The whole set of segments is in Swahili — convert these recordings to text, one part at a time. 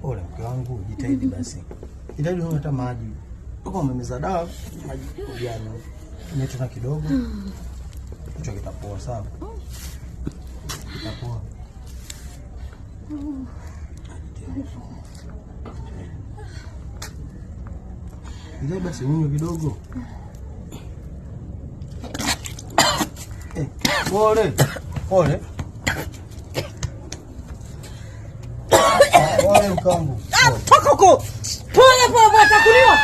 Pole mke wangu, jitahidi basi. Jitahidi unywe hata maji. Kama umemeza dawa, maji ujana. Unywe tena kidogo. Kichwa kitapoa, sawa? Kitapoa. Jitahidi basi unywe kidogo. Pole. Pole. Pole mkangu. Toka huko. Pole pole pole, utakuniua.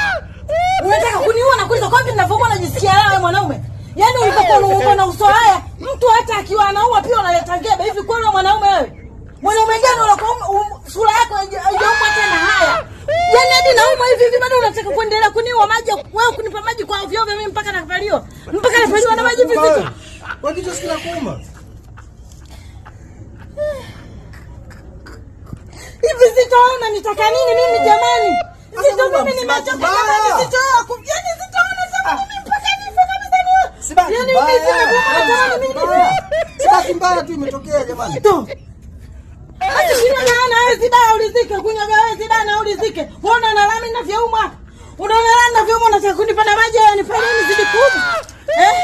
Unataka kuniua na kuuliza kwani ninavyokuwa najisikia wewe mwanaume? Yaani ulipokuwa unaumwa na uso haya, mtu hata akiwa anaua pia unaleta ngebe. Hivi kweli wewe mwanaume wewe? Mwanaume gani unakuwa sura yako haijaumwa tena haya? Yaani hadi naumwa hivi hivi bado unataka kuendelea kuniua maji, wewe kunipa maji kwa ovyo ovyo mimi mpaka napaliwa. Mpaka napaliwa na maji hivi vitu. Kwa kichwa sikina kuuma. Hivi Zito wewe unanitaka nini mimi jamani? Zito mimi nimechoka jamani, Zito wewe yaani Zito unasema mimi mpaka nife kabisa ni. Si bahati Yaani mbaya. mimi nimekuwa mimi nife. Si bahati mbaya tu imetokea jamani. Zito. Basi kunywa dawa na wewe dawa ulizike, kunywa dawa wewe dawa na ulizike. Wewe unaona lami ninavyoumwa. Unaona lami ninavyoumwa unataka kunipa na maji haya nifanye nini zidi kuuma? Eh?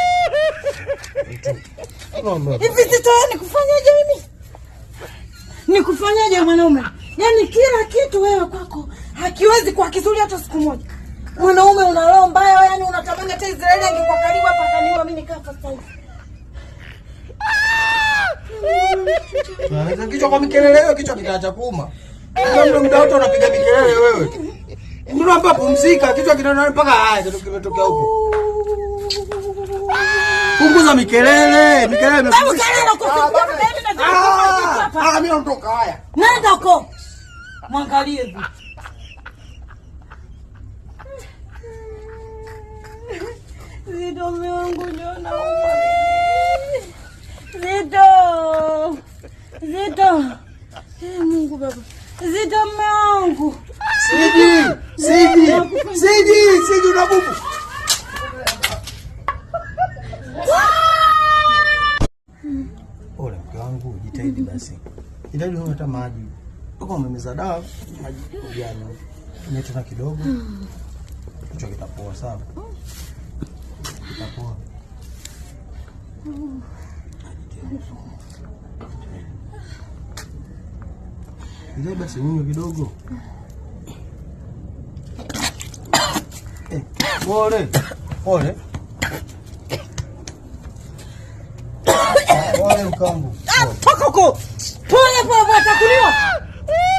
Hivi Zito wewe nikufanyaje mimi? Nikufanyaje mwanaume? Yaani kila kitu wewe kwako hakiwezi kuwa kizuri hata siku moja. Mwanaume una roho mbaya, yaani unatamani hata Israeli angekuwa karibu hapa akaniua mimi nikafa sasa hivi. Unaweza kichwa kwa mikelele hiyo, kichwa kitaacha kuuma. Ndio muda wote unapiga mikelele wewe. Ndio hapa pumzika, kichwa kinaona mpaka haya kitu kimetokea huko. Punguza mikelele, mikelele Hebu imepunguzwa. kelele huko, Ah, ah, ah, mimi naondoka haya. Nenda huko. Mwangalie hivi. Zito mume wangu ndio naumwa mimi. Zito. Zito. Mungu baba. Zito mume wangu. Siji, siji, siji, siji unabubu. Pole mke wangu, jitahidi basi. Jitahidi unywe hata maji. Kama umemeza dawa, maji ujana. Unywe tena kidogo. Kichwa kitapoa, sawa? Kitapoa. Jitahidi basi unywe kidogo. Pole. Pole. Pole mkangu. Toka huko. Pole pole pole, utakuniua.